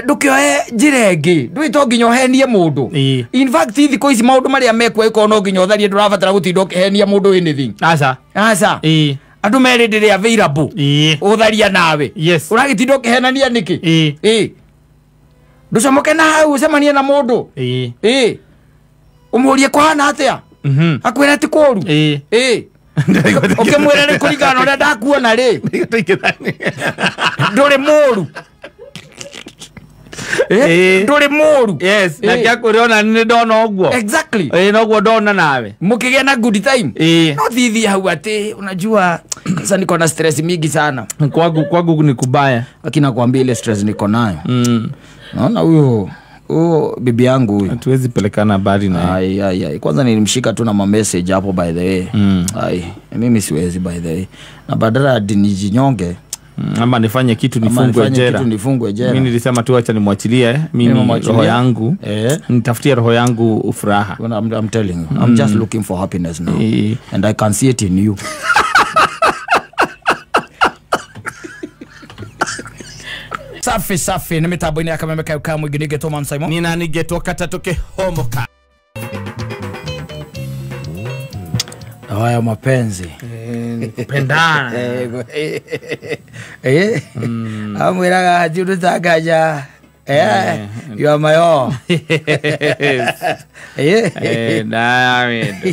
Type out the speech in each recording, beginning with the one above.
Ndukioe njira ĩngĩ, ndũĩ to nginya ũhenie mũndũ. In fact thikũ ici maũndũ marĩa mekuo ĩkorwo no nginya ũtharie, ndũrabatara gũtinda ũkĩhenia mũndũ anything. Aca. Aca. Andũ merĩ ndĩrĩ available. Ũtharia nawe. Yes. Ũragĩtinda ũkĩhenania nĩkĩ? Ndũcomoke na hau ũcemanie na mũndũ. Ũmũrie kũhana atĩa? Akwĩra ti kũũru. Ũkĩmwĩra nĩ kũringana na ũrĩa ndakuona rĩ. Ndũrĩ mũũru. Ndũrĩ mũũru. Yes, na kĩa ona nĩ ndona ũguo. Exactly. Noguo ndona nawe. Mkigĩa na good time. No thithi hau ati unajua sasa niko na stress mingi sana. Kwangu ni kubaya. Lakini nakwambia ile stress niko nayo. Naona huyo bibi yangu huyo. Hatuwezi pelekana habari na. Ai ai ai. Kwanza nilimshika tu na ma message hapo by the way. Ai, mimi siwezi by the way. Na badala nijinyonge ama nifanye kitu nifungwe jela. Mimi nilisema tu acha nimwachilie mimi roho yangu. Nitafutie roho yangu furaha. I'm telling you, I'm just looking for happiness now. And I can see it in you. Safi safi, ni mitambo ine akamemeka ukamwe ginige Thomas Simon. Nina nigetwa katatoke homoka. Haya mapenzi. Pendana. Amwiraga hajuru tagaja. You are my all. Na wendo.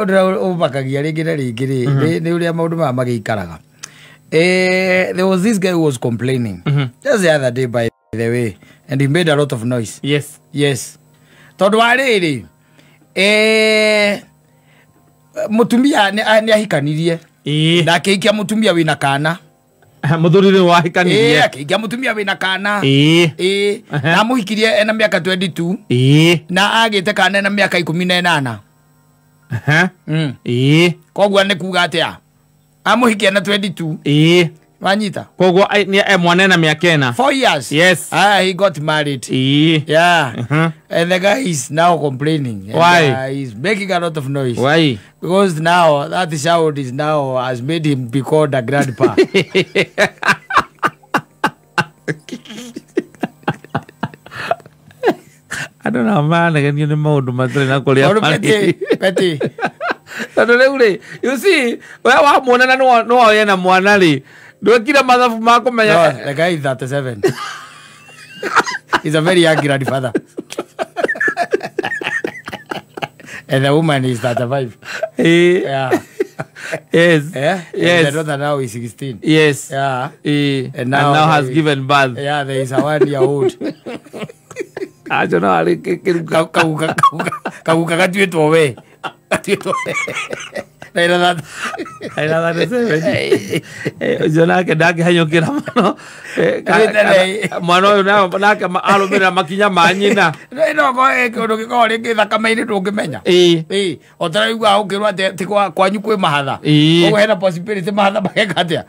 Ndira ubakagia ringi na ringi ri ni uria maundu maya magiikaraga. There was this guy who was complaining just the other day by the way, and he made a lot of noise. Yes. Yes. Tondu wa riri mutumia ni ahikanirie. Na akiikia mutumia wina kana. Muthuri ni wahikanirie. Akiikia mutumia wina kana. Na muhikirie ena miaka 22. Na agite kana ena miaka 18. Koguo ni kuga atia? Amuhikia na 22. Wanyita. Koguo ni mwana na miaka ena. 4 years. Yes. He got married. Yeah. And the guy is now complaining. And why? He's making a lot of noise. Why? Because now that child is now has made him be called a grandpa. I don't know, man. I can't maundu matarĩ na kũrĩa. Peti. Tondũ rĩu rĩ, you see, we wa mwana na no oye na mwana rĩ, ndwekire mathabu ma kũmenya. No, the guy is 37. He's a very young grandfather. And the woman is 35. Yeah. Yes. Yeah. Yes. And the daughter now is 16. Yes. Yeah. And now has given birth. Yeah, there is a 1-year-old. I don't know. Kaguka gatuĩtwo we. Ũcio nake ndangĩhanyũkĩra mũno. Mwana ũyũ nake arũmĩrĩra makinya ma nyina. No kĩndũ gĩkoragwo rĩngĩ thakame-inĩ ndũngĩmenya. O ta rĩu ũkĩrwo atĩ ti kwanyu kwĩ mahatha. Koguo hena possibility mahatha mageka atĩa?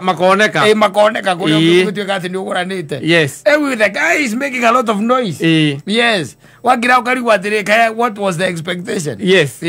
Makoneka. Makoneka kũrĩa ũgũtuĩka atĩ nĩ ũgũranĩte. Yes. The guy is making a lot of noise. Yes. Wagira ũkarigwo atĩrĩ, what was the expectation? Yes.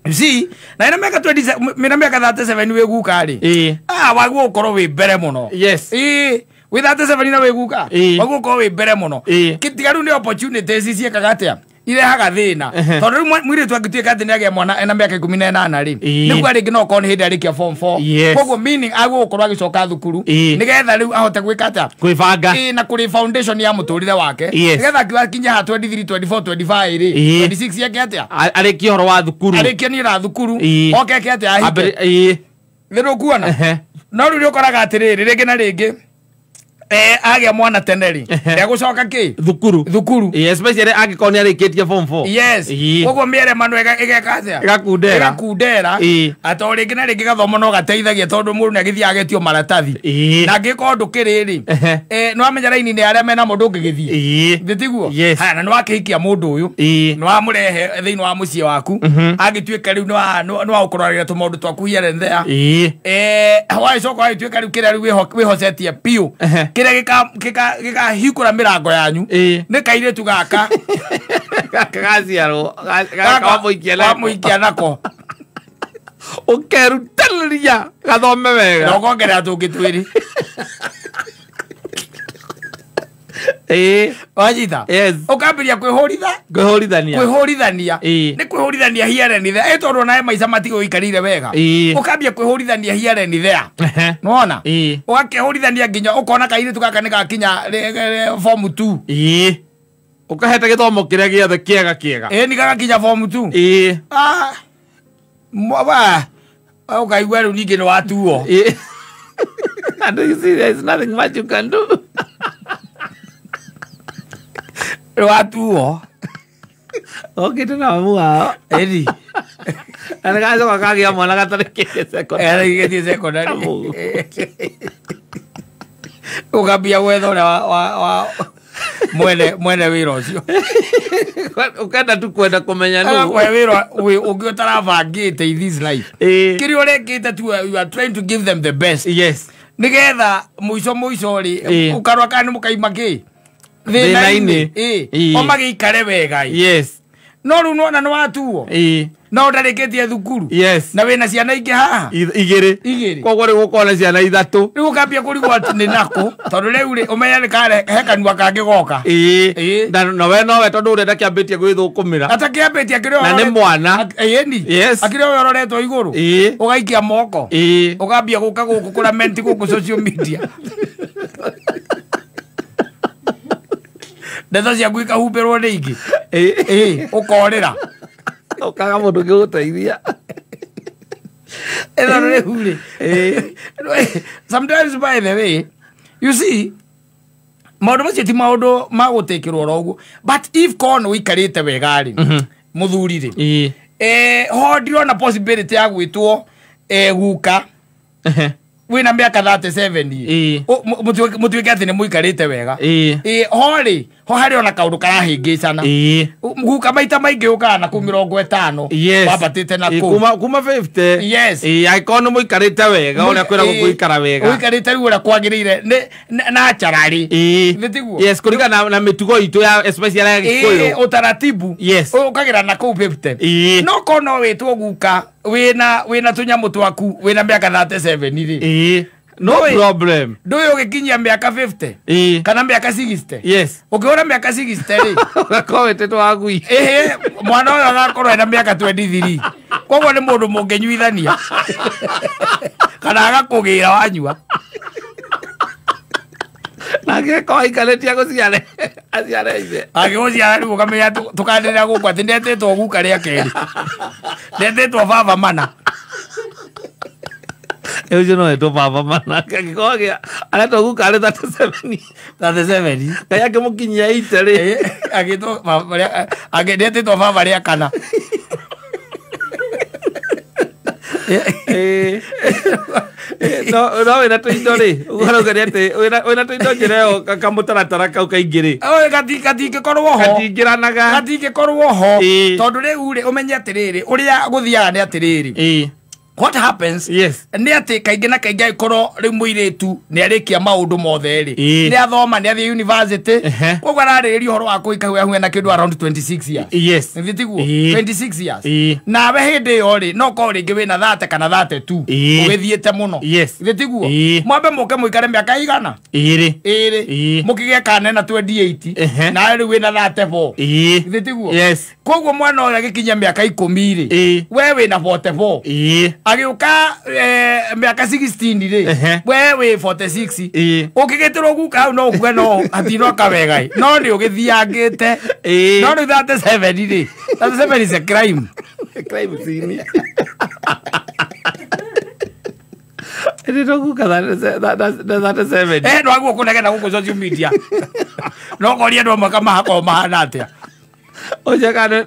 You see, na ina miaka 27, mina miaka 37 we guka ri. Waguo ukorwo wi mbere muno. Yes. Wi 37 na wi guka. Waguo ukorwo wi mbere muno. Kitiga riu ni opportunities ciekaga atia? Irehaga thina. Tondu riu mwiritu angituika ati niagĩa mwana ena miaka 18 ri. Niguo ringi no okorwo ni hindi arikia form 4. Koguo meaning aguo ukorwo agicoka thukuru nigetha riu ahote gwika atia? Kwibanga. Na kuri foundation ya muturire wake. Nigetha akiwa ha 23, 24, 25 ri. 26 yake atia? Arikie horo wa thukuru. Arikie ni ra thukuru. Oke eke atia ahike. Thiru kuona. No riu ukoraga atiriri ringi na ringi. Agĩa mwana tene rĩ, ndegũcoka kĩ? Thukuru. Thukuru. Especially angĩkorwo nĩ arĩkĩtie form 4. Yes. Koguo mĩeremano ĩgeka atĩa? Ĩgakundera. Ĩgakundera. Atĩ o rĩngĩ na rĩngĩ gathomo no gateithagia tondũ mũndũ nĩ agĩthiaga agetio maratathi. Na angĩkorwo ndũkĩrĩ rĩ, nĩ wamenya raini-inĩ arĩa mena mo ndũngĩgĩthiĩ. Thĩ tiguo? Haya, na nĩ wakĩhikia mũndũ ũyũ, nĩ wamũrehe thĩinĩ wa mũciĩ waku, angĩtuĩka rĩu nĩ wagũkũrorera tũmaũndũ twaku here and there. Wagĩcoka wagĩtuĩka rĩu kĩrĩa rĩu wĩhocetie biũ. Kĩrĩa gĩkahingũra mĩrango yanyu nĩ kairĩtu gaka gaciarwo wamũikia nako ũkerutanĩria gathome wega na ũkongerera tũngĩ twĩrĩ. Wanyita? Yes. Ũkambĩrĩria kwĩhũritha? Kwĩhũrithania. Kwĩhũrithania. Ĩĩ. Nĩ kwĩhũrithania here and there. Ĩ tondũ nawe maica matigũikarĩire wega. Ĩĩ. Ũkambia kwĩhũrithania here and there. Nĩwona? Ĩĩ. Ũgakĩhũrithania nginya ũkona kairĩtu gaka nĩ gakinya form 2. Ĩĩ. Ũkahete gĩthomo kĩrĩa gĩothe kĩega kĩega. Ĩĩ nĩ gagakinya form 2. Ĩĩ. Ah. Mwa ũkaigua rĩu ningĩ nĩ watuo. Ĩĩ. And you see there is nothing much you can do. Nĩ watuo. Okĩte na mamu wao. Ĩni. Na nĩ gacoka kagĩa mwana gatarĩkĩtie secondary. Gĩthiĩ secondary. Ũkambia gwetha ũrĩa wa mwene wĩra ũcio. Ũkenda tu kwenda kũmenya nũ. Agakũhe wĩra ũngĩ ũtarabangĩte in this life. Kĩrĩa ũrekĩte tu you are trying to give them the best. Yes. Nĩgetha mũico mũico rĩ ũkarora kana nĩ mũkaima kĩ Thĩna-inĩ. Ĩĩ. O magĩikare wega. Yes. No rĩu nĩwona nĩ watuo. Ĩĩ. No ũtarĩkĩtie thukuru. Yes. Na wĩna ciana ingĩ haha. Igĩrĩ. Igĩrĩ. Koguo rĩu ũkorwo na ciana ithatũ. Rĩu ũkambia kũrigwo atĩ nĩ nakũ tondũ rĩu rĩ ũmenye nĩ kare he kanua kangĩ goka. Ĩĩ. Na we nowe tondũ ũrĩa ndakĩambĩtie gwĩthũkũmĩra. Atakĩambĩtie akĩrĩ Na nĩ mwana. Ĩni. Yes. Akĩrĩ we ũroretwo igũrũ. Ĩĩ. Ũgaikia moko. Ĩĩ. Ũkambia gũka gũkũ kũramenti gũkũ social media. Ndeto ciaku ikahumbĩrwo nĩ ingĩ. Ĩĩ. Ũkorĩra. Ũkaga mũndũ ũngĩ gũteithia. Ĩno rĩu rĩ. Sometimes by the way, you see, maũndũ macio ti maũndũ ma gũtĩkĩrwo oro ũguo. But if korwo nĩ ũikarĩte wega rĩ, mũthuri rĩ, ho ndirona possibility ya gwĩtwo guka wĩna mĩaka 37 mũtuĩke atĩ nĩ mũikarĩte wega. Ho rĩ, ho harĩ ona kaũndũ karahĩngĩcana. Guka maita maingĩ ũkaga na kũu 50. Yes. Wambatĩte na kũu. Kuma 50. Yes. Angĩkorwo nĩ mũikarĩte wega ũrĩa kwĩragwo gũikara wega. Ũikarĩte rĩu ũrĩa kwagĩrĩire naturally. Nĩ tiguo? Yes, kũringana na mĩtugo itũ ya especially ya Gĩkũyũ. Ũtaratibu. Yes. Ũkagĩra na kũu 50. No korwo no wĩtwo guka wĩna tũnyamũ twaku wĩna mĩaka 37 rĩ. No problem. Ndũĩ ũgĩkinyia mĩaka 50 kana mĩaka 60. Yes. Ũkĩhũra mĩaka 60 rĩ, ũgakorwo wĩtĩtwo wa ngui. Ĩhĩ, mwana ũyũ agakorwo ena mĩaka 23. Koguo nĩ mũndũ mũngĩnyuithania. Kana agakũgĩra wanyua. Na angĩkorwo aikarĩtie agũciare, aciare ithe. Angĩgũciara rĩu ũkamenya tũkanĩrĩra gũkũ atĩ nĩetĩtwo guka rĩa kerĩ. Nĩetĩtwo baba mana. Ũcio no etwo baba mana. Angĩkorwo aretwo guka arĩ 37. 37. Ngai akĩmũkinyia 80 rĩ. Agĩtwo baba rĩa, nĩetĩtwo baba rĩa kana. No wĩna tũindo rĩ, ũguo nĩ atĩ wĩna tũindo njĩra ĩyo kamũtaratara kau kaingĩ rĩ. Gatingĩkorwo ho. Gatingĩranaga. Gatingĩkorwo ho. Tondũ rĩu rĩ, ũmenye atĩrĩrĩ, ũrĩa gũthiaga nĩ atĩrĩrĩ. What happens? Yes. Nĩ atĩ kaingĩ na kaingĩ angĩkorwo rĩu mũirĩtu nĩ arĩkia maũndũ mothe rĩ, nĩ athoma, nĩ athiĩ university, koguo ararĩrĩria ũhoro wa kũhika hau na kĩndũ around 26 years. Yes. Nĩ tiguo? 26 years. Nawe hĩndĩ ĩyo rĩ, no korwo rĩngĩ wĩna 30 kana 32, ũgĩthiĩte mũno. Yes. Nĩ tiguo? Mwambe mũke mũikare mĩaka igana? Ĩrĩ. Ĩrĩ. Mũkĩgĩe kana ena 28, nawe rĩu wĩna 34. Nĩ tiguo? Yes. Koguo mwana ũyũ agĩkinyia mĩaka 10 rĩ, we wĩna 44. Agĩũka mĩaka 16 rĩ, we wĩ 46. Ũkĩgĩtĩrwo guka hau no ũkue no hatinoka wega ĩ. No nĩ ũgĩthiangĩte. No rĩu 37 rĩ, 37 is a crime. Crime scene. Ĩndĩ guka 37. No aguo kũnegena gũkũ social media. No ũkoria andũ amwe kamahakorwo mahana atĩa. Ũcio kana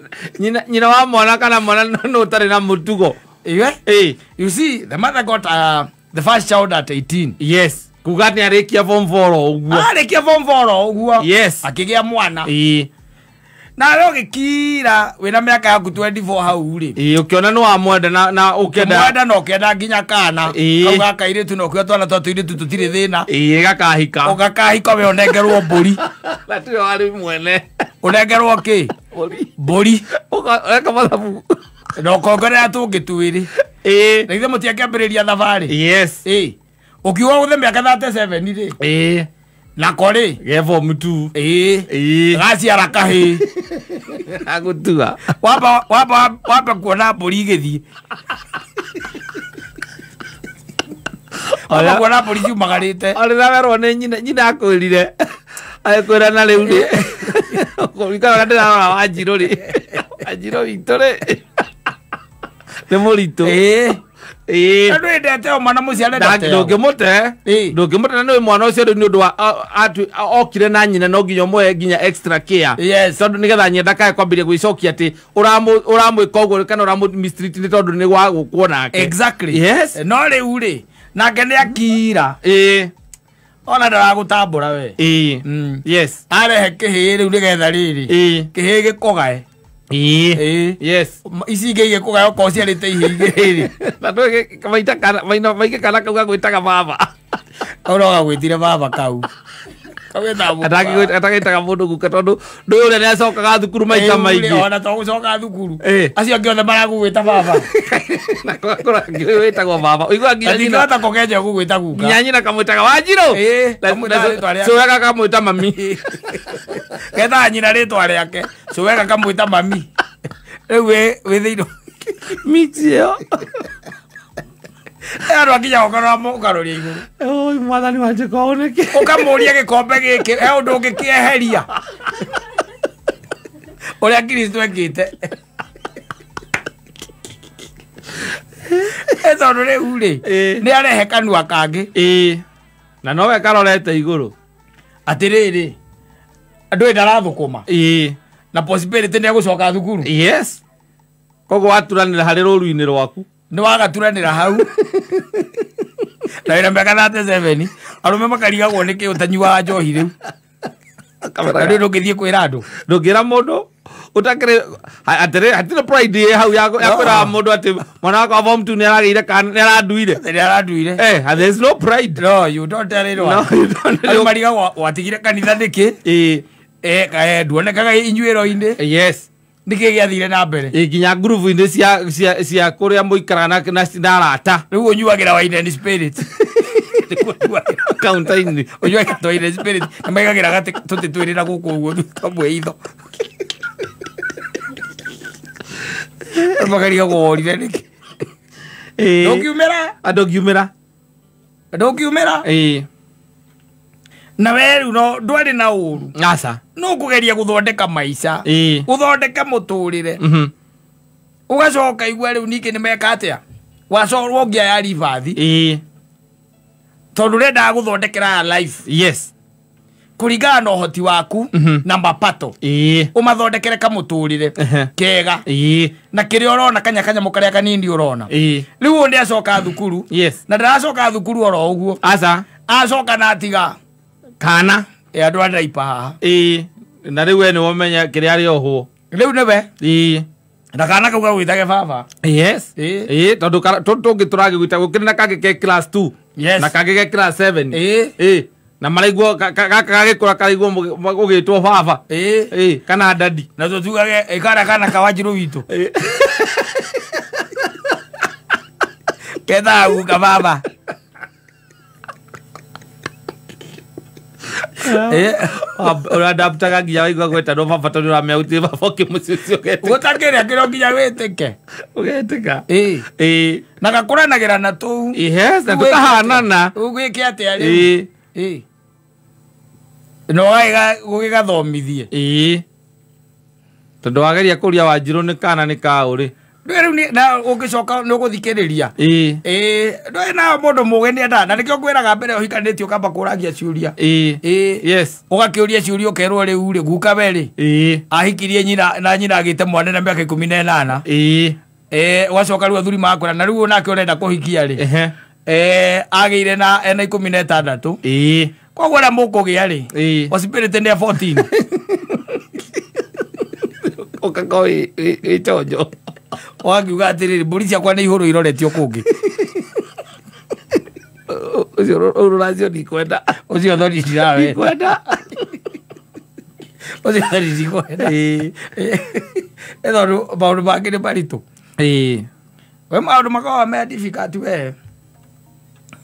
nyina wa mwana kana mwana nĩ ũtarĩ na mũtugo. You see, the mother got the first child at 18. Yes. Kuga nĩ arĩkia form 4 ũguo. Arĩkia form 4 ũguo. Yes. Akĩgĩa mwana. Nawe ũgĩkira wĩna mĩaka yaku 24 hau rĩ. Ũkĩona nĩ wamwenda na ũkĩenda. Mwenda na ũkĩenda nginya kana. Kau gaka kairĩtu na ũkiuga twana twa tũirĩtu tũtirĩ thĩna. Gakahika. Ũgakahika we ũnengerwo mbũri. Na tiwe warĩ mwene. Ũnengerwo kĩ? Mbũri. Ũreka mathabu. Na ũkongerera tũngĩ twĩrĩ. Na ithe mũtiakĩambĩrĩria thabarĩ. Yes. Ũkiuga ũthe mĩaka 37 rĩ. Nako rĩ ge form 2. Ĩĩ. Gaciara kahĩĩ. Agũtua. Wamba kuona mbũri igĩthiĩ. Wamba kuona mbũri ciumagarĩte. Orĩ werwo nĩ nyina akwĩrire. Agĩkwĩra na rĩu rĩ. Kũringana ndĩrarora Wanjirũ rĩ. Wanjirũ witũ rĩ. Nĩ mũritũ. Ĩĩ. Ĩĩ. Andũ endete o mwana mũciare ndateo. Ndũngĩmũte. Ndũngĩmũte na nĩ mwana ũcio rĩu nĩ ũndũ wa okire na nyina no nginya ũmũhe nginya extra care. Yes. Tondũ nĩgetha nyina ndakae kwambĩrĩria gwĩcokia atĩ ũramwĩka ũguo kana ũramũ mistreat nĩ tondũ nĩ wa gũkwo nake. Exactly. Yes. No rĩu rĩ nake nĩ akira. Ĩĩ. Ona ndaragũtambũra we. Ĩĩ. Yes. Arehe kĩhĩĩ rĩu nĩgetha rĩrĩ. Ĩĩ. Kĩhĩĩ gĩkũgae. Ĩĩ. Yes. Ici ingĩ igĩkũgaya okorwo ciarĩte ihĩĩ igĩrĩ. Na ndũĩ maita kana maingĩ kana kau gagwĩtaga baba. Kau no gagwĩtire baba kau. Atagĩtaga mũndũ guka tondũ ndũĩ ũrĩa nĩacokaga thukuru maita maingĩ. Ona to gũcoka thukuru. Acio angĩ othe maragũgwĩta baba. Na ngĩũĩ wĩtagwo baba. Ũiguaga nginya nyina. Ndingĩhota kũgenja gũgwĩta guka. Nginya nyina kamwĩtaga Wanjirũ. Cũwe gakamwĩta mami. Getaga nyina rĩtwa rĩake. Cũwe gakamwĩta mami. Rĩu wĩ thĩinĩ. Mix ĩyo. Andũ akinya ũkarora ũkaroria igũrũ. Oi mwathani wa njĩka oneke. Ũkamũria gĩkombe gĩkĩ he ũndũ ũngĩkĩeheria. Ũrĩa Kristo ekĩte. Tondũ rĩu rĩ nĩ arehe kanua kangĩ. Ĩĩ. Na nowe karorete igũrũ. Atĩrĩrĩ andũ ĩ ndarathũkũma. Ĩĩ. Na possibility nĩ egũcoka thukuru. Yes. Koguo waturanĩra harĩ rũru-inĩ rwaku. Nĩ wagaturanĩra hau. Na wĩna mĩaka 37 arũme makarigagwo nĩkĩ ũtanyuaga njohi rĩu. Na ndũĩ ndũngĩthiĩ kwĩra andũ. Ndũngĩra mũndũ ũtakĩrĩ atĩrĩ hatirĩ pride ĩ hau ya kwĩra mũndũ atĩ mwana wakwa form 2 nĩaragĩire kana nĩaranduire. Nĩaranduire. And there is no pride. No, you don't tell anyone. No, you don't. Andũ marigagwo watigire kanitha nĩkĩ? Ĩĩ. Nduonekaga inyuĩro-inĩ. Yes. Nĩkĩ gĩathire na mbere? Nginya ngurubu-inĩ cia kũrĩa mũikaraga na arata. Rĩu ũnyuagĩra wine and spirit. Counter-inĩ. Ũnyuagĩra wine and spirit. Na maigagĩra gatĩ tũtĩ twĩrĩ na gũkũ ũguo kamwe itho. Makarigagwo worire nĩkĩ? Ndũngiumĩra. Ndũngiumĩra. Ndũngiumĩra. Ĩĩ. Na we rĩu no ndwarĩ na ũru. Aca. No kũgeria gũthondeka maica. Ĩĩ. Ũthondeke mũtũrĩre. Ũgacoka igua rĩu ningĩ nĩmeka atĩa? Wacorwo ngia ya ribathi. Ĩĩ. Tondũ ũrendaga gũthondekera ya life. Yes. Kũringana na ũhoti waku na mapato. Ĩĩ. Ũmathondekere kamũtũrĩre kega. Ĩĩ. Na kĩrĩa ũrona kanyakanyamũ karĩa kanini ũrona. Ĩĩ. Rĩu ũyũ nĩacoka thukuru. Yes. Na ndaracoka thukuru oro ũguo. Aca. Acoka na atiga kana andũ a ndaipa haha. Ĩĩ. Na rĩu we nĩwe ũmenya kĩrĩa arĩohwo. Rĩu nĩwe. Ĩĩ. Na kana kau gagwĩtage baba. Yes. Ĩĩ. Ĩĩ tondũ tũngĩ tũragĩgwĩta gũkĩrĩ na kangĩ ke class 2. Yes. Na kangĩ ke class 7. Ĩĩ. Ĩĩ. Na maraigua gaka gagĩkũra karaigua ũgĩtwo baba. Ĩĩ. Ĩĩ kana dadi. Na tũtugage kana kana ka Wanjirũ witũ. Kethaga guka baba. Ũradaptaga nginya waigua gwĩtanwo baba tondũ ũramenya gũtirĩ baba ũngĩ mũciĩ ũcio ũgetĩka. Gũtakĩrĩa kĩro nginya wĩtĩke. Ũgetĩka. Ĩĩ. Ĩĩ. Na gakũranagĩra na tũu. Yes, na tũkahanana. Ũgwĩke atĩa rĩu? Ĩĩ. Ĩĩ. No ũgĩgathomithie. Ĩĩ. Tondũ wageria kũria Wanjirũ nĩ kana nĩ kaũ rĩ. Rĩu na ũngĩcoka nĩ ũgũthikĩrĩria. Ĩĩ. Ĩĩ, ndũĩ na mũndũ mũgĩ nĩendaga na nĩkĩo ngwĩraga mbere ũhikanĩtie ũkamba kũragia ciũria. Ĩĩ. Ĩĩ. Yes. Ũgakĩũria ciũria ũkerwo rĩu rĩ guka we rĩ. Ĩĩ. Ahikirie nyina na nyina agĩte mwana na mĩaka 18. Ĩĩ. Ũgacoka rĩu athuri makũra na rĩu nake ũrenda kũhikia rĩ. Ehe. Agĩire na ena 16. Ĩĩ. Koguo ũrĩa mũkũgĩa rĩ. Ĩĩ. Possibility nĩ 14. Ũgakorwo wĩ chonjo. Wakiuga atĩrĩrĩ mbũri ciakwa nĩ ihũrũ iroretio kũngĩ. Ũcio rũracio ndikwenda. Ũcio thoni ndirawe. Ndikwenda. Ũcio thoni ndikwenda. Ĩĩ. Tondũ maũndũ mangĩ nĩ maritũ. Ĩĩ. We maũndũ makoragwo me difficult we.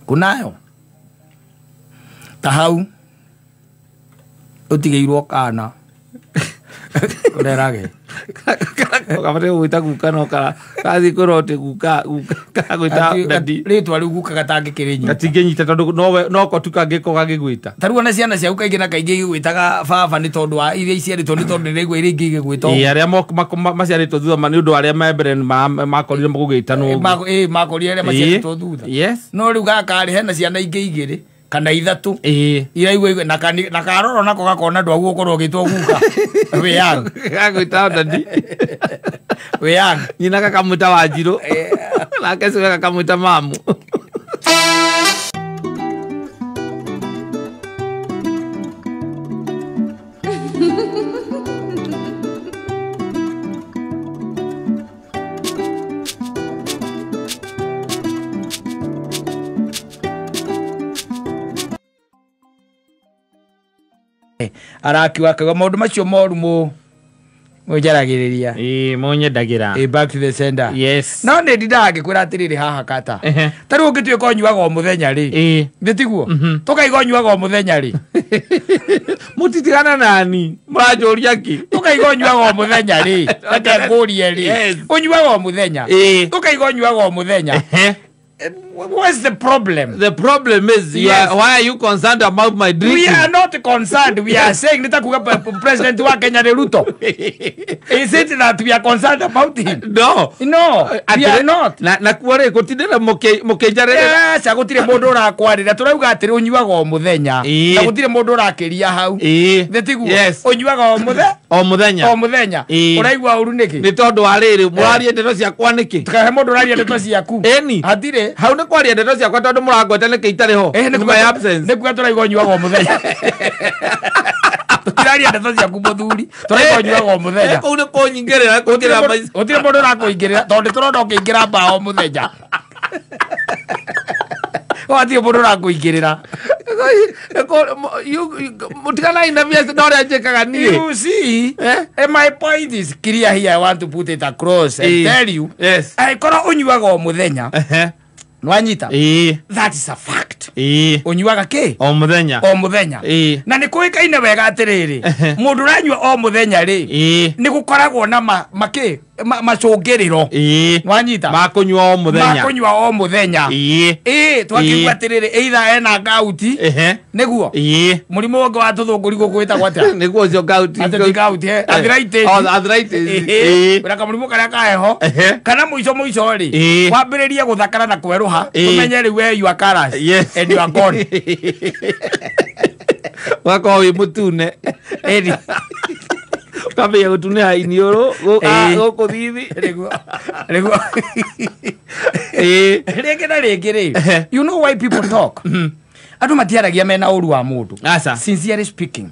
Kunayo. Ta hau. Ũtigĩirwo kana ũrerage Kabate gwĩta guka no karathiĩ kwĩrwo atĩ guka karagwĩta dadi. Rĩtwa rĩu guka gatangĩkĩrĩnyita. Gatingĩnyita tondũ nowe noko tu kangĩkorwo gagĩgwĩta. Ta rĩu ona ciana ciaku kaingĩ na kaingĩ igĩgwĩtaga baba nĩ tondũ wa iria iciarĩtwo nĩ tondũ nĩraigua iria ingĩ igĩgwĩta Ĩĩ arĩa maciarĩtwo thutha nĩ ũndũ wa arĩa me mbere makorire gũgĩtanwo ũguo. Ĩĩ makorire arĩa maciarĩtwo thutha. Yes. No rĩu gaka rĩ hena ciana ingĩ igĩrĩ kana ithatũ Ĩĩ iraigua na karoro nako gakona ndwaguo ũkorwo ũgĩtwo guka. Wĩ young. Gagwĩta dadi. Wĩ young. Nyina gakamwĩta Wanjirũ. Nake cũwe gakamwĩta mamu. Arakiuga akauga maũndũ macio moru mũnjaragĩrĩria. Ĩĩ mũnyendagĩra. Ĩĩ back to the sender. Yes. No nĩ ndindaga ngĩkwĩra atĩrĩrĩ haha kata. Ta rĩu ũngĩtuĩka ũnyuaga o mũthenya rĩ. Ĩĩ. Nĩ tiguo? Tũkaiga ũnyuaga o mũthenya rĩ. Mũtitigana nani? Mũranjũria kĩ? Tũkaiga ũnyuaga o mũthenya rĩ. Reke ngũrie rĩ. Ũnyuaga o mũthenya. Tũkaiga ũnyuaga o mũthenya. What's the problem? The problem is, yes. Why are you concerned about my drinking? We are not concerned. We are saying, President wa Kenya Ruto. Is it that we are concerned about him? No. No, we are not. Na kuore gutindira mukinjarĩrĩra. Yes, gutire mundu urakwarĩra. Turauga atĩrĩ ũnyuaga o mũthenya. Na gutire mundu ũrakĩria hau. Nĩ tiguo? Ũnyuaga o mũthenya. O mũthenya. O mũthenya. Ũraigua ũru nĩkĩ? Nĩ tondũ wa rĩrĩ, mũraria ndeto ciakwa nĩkĩ? Tukahe mundu ũraria ndeto ciaku. Ĩni. Hatirĩ. Hau nĩ kwaria ndeto ciakwa tondũ mũrangweta nĩkĩ itarĩ ho. Nĩ my absence. Nĩ kuga tũraigua ũnyuaga o mũthenya. Tũtiraria ndeto ciaku mũthuri. Tũraigua ũnyuaga o mũthenya. Kũu nĩ kũnyingĩrĩra, kũingĩrĩra maica. Gũtirĩ mũndũ ũrakũingĩrĩra tondũ tũrona ũkĩingĩra mbaa o mũthenya. Gũtirĩ mũndũ ũrakũingĩrĩra. Mũtiganai na biacara na ũrĩa njĩkaga niĩ. You see, and my point is clear here. I want to put it across and tell you. Yes. Angĩkorwo ũnyuaga o mũthenya. Nwanyita. That is a fact. Ũnyuaga kĩ? O mũthenya. O mũthenya. Na nĩ kũĩkaine wega atĩrĩrĩ, mũndũ ũranyua o mũthenya rĩ, nĩ gũkoragwo na makĩ macũngĩrĩro. Nwanyita. Ma kũnyua o mũthenya. Ma kũnyua o mũthenya. Ĩĩ, twakiuga atĩrĩrĩ, either ena gauti. Nĩguo. Mũrimũ ũngĩ wa tũthũngũri gũkũ wĩtagwo atĩa? Nĩguo ũcio gauti. Atĩ ti gauti, arthritis. Oh, arthritis. Wĩna kamũrimũ karĩa ka heho. Kana mũico mũico rĩ, wambĩrĩrie gũthakara na kwerũha, ũmenye rĩu we you are colours. Yes. And you are gone. Ũgakorwo wĩ mũtune. Ĩni. Ũkambĩrĩria gũtunĩha iniũrũ, gũkũ thithi. Nĩguo. Nĩguo. Rĩngĩ na rĩngĩ rĩ, you know why people talk? Andũ matiaragia mena ũru wa mũndũ. Aca. Sincerely speaking.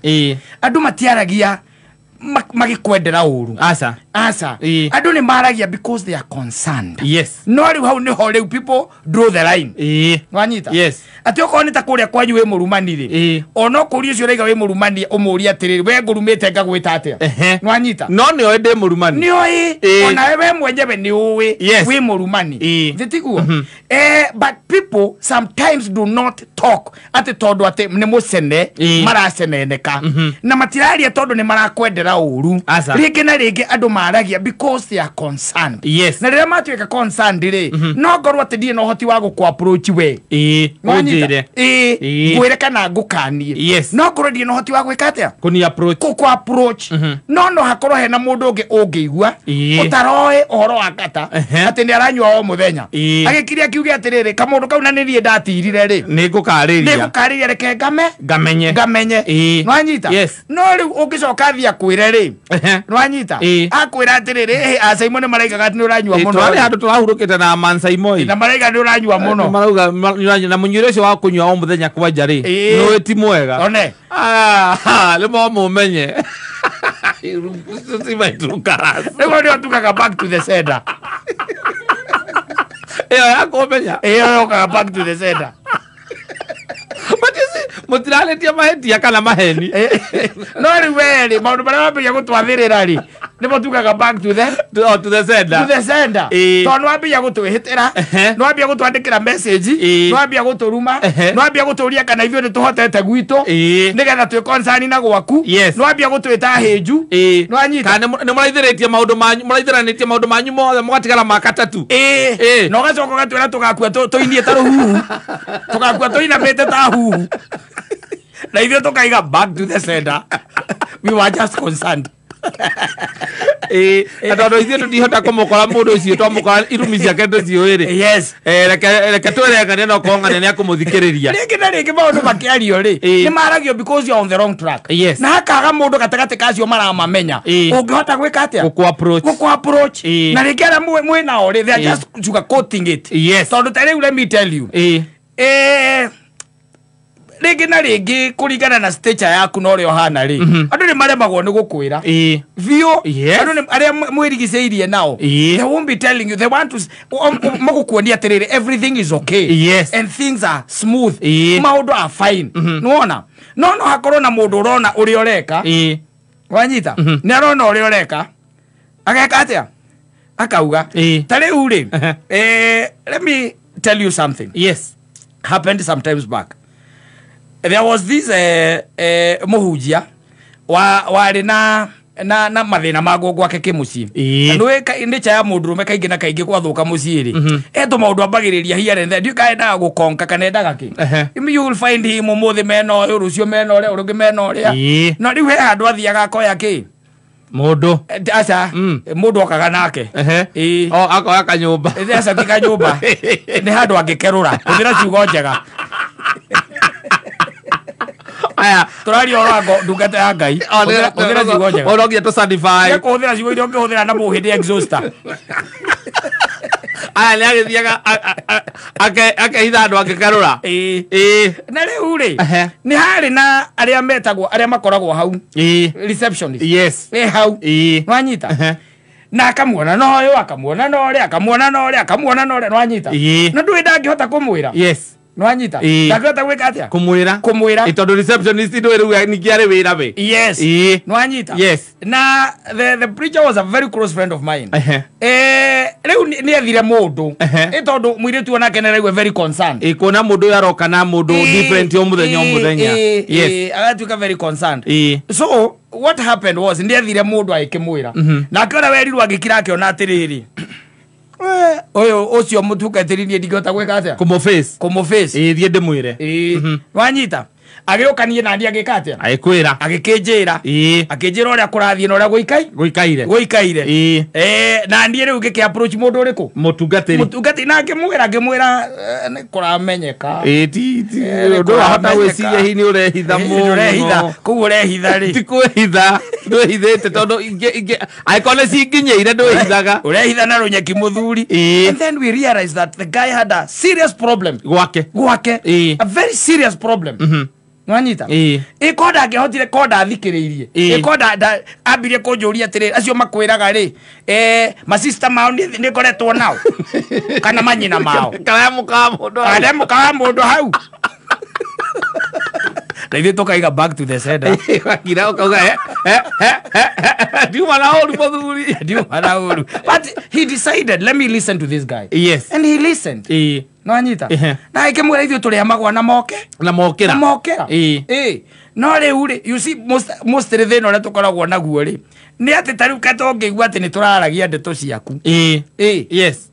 Andũ matiaragia magĩkwendera ũru. Aca. Aca. Andũ nĩ maragia because they are concerned. Yes. No rĩu hau nĩho rĩu people draw the line. Nwanyita? Yes. Atĩ okorwo nĩ ta kũrĩa kwanyu wĩ mũrumani rĩ, ona ũkũria ũcio ũraiga wĩ mũrumani ũmũrie atĩrĩrĩ, we ngũrumĩte ngagwĩta atĩa? Nwanyita? No nĩoĩ ndĩ mũrumani. Nĩoĩ. Ona we mwenyewe nĩũĩ wĩ mũrumani. Thĩ tiguo? But people sometimes do not talk atĩ tondũ atĩ nĩ mũcene maraceneneka. Na matiraria tondũ nĩ marakwendera ũru. Rĩngĩ na rĩngĩ andũ maragia because they are concerned. Yes. Na rĩrĩa matuĩka concerned rĩ, no ngorwo atĩ ndirĩ na ũhoti wa gũkũ approach we. Ũnjĩre. Ngwĩre kana ngũkanie. Yes. No ngorwo ndirĩ na ũhoti wa gwĩka atĩa? Kũni approach. Gũkũ approach. No hakorwo hena mũndũ ũngĩ ũngĩigua ũtaroĩ ũhoro wa kata atĩ nĩ aranyua o mũthenya. Agĩkiria akiuge atĩrĩrĩ, kamũndũ kau na nĩ niĩ ndatirire rĩ. Nĩ ngũkarĩria. Nĩ ngũkarĩria reke ngame. Ngamenye. Ngamenye. Nwanyita? Yes. No rĩu ũngĩcoka thiĩ akwĩre rĩ. Nwanyita? Akwĩra atĩrĩrĩ, Acaimo nĩ maraigaga atĩ nĩ ũranyua mũno. Twarĩ handũ tũrahurũkĩte na Mansaimoi. Na maraiga nĩ ũranyua mũno. Marauga na mũnyuĩre ũcio wa kũnyua o mũthenya kwanja rĩ, nĩ ti mwega. One. Rĩu no mũmenye. Rĩu nĩo tugaga back to the sender. Ĩyo ya kũmenya. Ĩyo yokaga back to the sender. But you see, mũtirarĩtie mahĩtia kana maheni. No rĩu we rĩ, maũndũ marĩa wambĩrĩria gũtwathĩrĩra rĩ, Nĩmo tugaga back to the to the sender. To the sender. Tondũ nĩwambia gũtwĩhĩtĩra, nĩwambia gũtwandĩkĩra message, nĩwambia gũtũruma, nĩwambia gũtũria kana ithuĩ nĩtũhotete gwitũ, nĩgetha twĩ concern na gwaku, nĩwambia gũtwĩta hĩnju, nĩwanyita. Kana nĩmũraithĩrĩtie maũndũ manyu, mũraithĩranĩtie maũndũ manyu mothe mũgatigara ma katatu. Na ũgacoka ũgatwĩra tũgakua tũinie ta rũhuhu, tũgakua tũinamĩte ta huhu. Na ithuĩ tũkaiga back to the sender. We were just concerned. Na tondũ ithuĩ tũtihota kũmũkora mũndũ ũcio twamũkora irumi ciake tũciũĩ rĩ. Yes. Reke twĩre ng'ania no korwo ng'ania nĩakũmũthikĩrĩria. Rĩngĩ na rĩngĩ maũndũ makĩario rĩ, nĩ maragio because you are on the wrong track. Yes. Na hakaga mũndũ gatagatĩ ka acio maramamenya. Ũngĩhota gwĩka atĩa? Gũkũ approach. Gũkũ approach. Na rĩngĩ arĩa mwĩ nao rĩ, they are just sugarcoating it. Yes. Tondũ ta rĩu let me tell you. Rĩngĩ na rĩngĩ kũringana na stature yaku na ũrĩa ũhana rĩ, andũ nĩ maremagwo nĩ gũkwĩra biũ. Andũ arĩa mwĩrigicĩirie nao, they won't be telling you, they want to magũkuonia atĩrĩrĩ everything is okay. Yes. And things are smooth. Maũndũ are fine. Nĩwona? No hakorwo na mũndũ ũrona ũrĩa ũreka. Wanyita? Nĩ arona ũrĩa ũreka. Ageka atĩa? Akauga. Ta rĩu rĩ, let me tell you something. Yes. Happened sometimes back. There was this mũhunjia warĩ na mathĩna ma gwake kĩmũciĩ. Na nĩũĩ nature ya mũndũrũme kaingĩ na kaingĩ gwathũka mũciĩ rĩ, etũ maũndũ ambagĩrĩria here and there. Ndiũĩ kana endaga gũkonka kana endaga kĩ. You will find him ũmũthĩ mena ũyũ, rũciũ mena ũrĩa, ũrũngĩ mena ũrĩa. No rĩu he handũ athiaga akoya kĩ? Mũndũ. Aca, mũndũ okaga nake. O akoya kanyũmba. Aca ti kanyũmba. Nĩ handũ angĩkerũra. Hũthĩra ciugo njega. Aya, tũraria ũhoro wa ndungata ya Ngai. Hũthĩra ciugo njega. Ũrogia tũ certify. Nĩ kũhũthĩra ciugo iria ũngĩhũthĩra na mũhĩndĩ exhauster. Aya, nĩ agĩthiaga akehitha andũ angĩkerũra. Na rĩu rĩ, nĩ harĩ na arĩa metagwo, arĩa makoragwo hau. Receptionist. Yes. Nĩ hau. Nĩwanyita? Na akamuona na ũyũ, akamuona na ũrĩa, akamuona na ũrĩa, akamuona na ũrĩa, nĩwanyita? Na ndũĩ ndangĩhota kũmwĩra. Yes. Nĩwanyita? Ndangĩhota gwĩka atĩa? Kũmwĩra. Kũmwĩra. Tondũ receptionist ndũĩ rĩu ningĩ arĩ wĩra we. Yes. Nĩwanyita? Yes. Na the preacher was a very close friend of mine. Rĩu nĩ ethire mũndũ. Tondũ mũirĩtu onake nĩ araigua very concerned. Kuona mũndũ ũyũ aroka na mũndũ different o mũthenya o mũthenya. Yes. Agatuĩka very concerned. So what happened was nĩ ethire mũndũ agĩkĩmwĩra. Nake ũrĩa werirwo agĩkira akĩona atĩrĩrĩ, ũyũ ũcio mũtungatĩri niĩ ndingĩhota gwĩka atĩa? Kũmũface. Kũmũface. Thiĩ ndĩmwĩre. Wanyita? Agĩũka niĩ naniĩ agĩka atĩa? Agĩkwĩra. Agĩkĩnjĩra. Akĩnjĩra ũrĩa kũrathiĩ na ũrĩa gũikaire. Gũikaire. Na niĩ rĩu ngĩkĩ approach mũndũ ũrĩkũ? Mũtungatĩri. Mũtungatĩri na ngĩmwĩra nĩ kũramenyeka. Ti ũndũ wahota gwĩciria hihi nĩ ũrehitha mũno. Ũrehitha. Koguo ũrehitha rĩ. Ti kwĩhitha. Ndwĩhithĩte tondũ ingĩ angĩkorwo nĩ cinginyĩire ndwĩhithaga. Ũrehitha na rũnyeki mũthuri. And then we realized that the guy had a serious problem. Gwake. Gwake. A very serious problem. Nwanyita? Ĩko ndangĩhotire ko ndathikĩrĩirie. Ĩko ambirie kũnjũria atĩrĩrĩ, acio makwĩraga rĩ, masista mao nĩ ngoretwo nao kana manyina mao. Kana mũkawa mũndũ hau. Kana mũkawa mũndũ hau. Na ithuĩ tũkaiga back to the sender. Wakira ũkauga, ndiuma na ũru mũthuri. Ndiuma na ũru. But he decided, let me listen to this guy. Yes. And he listened. Nwanyita? Na ĩkĩmwĩra ithuĩ tũrĩ magwa na moke. Na mokĩra. Na mokĩra. No rĩu rĩ, you see, most thĩna ũrĩa tũkoragwo naguo rĩ, nĩ atĩ ta rĩu katũngĩigua atĩ nĩ tũraragia ndeto ciaku. Yes.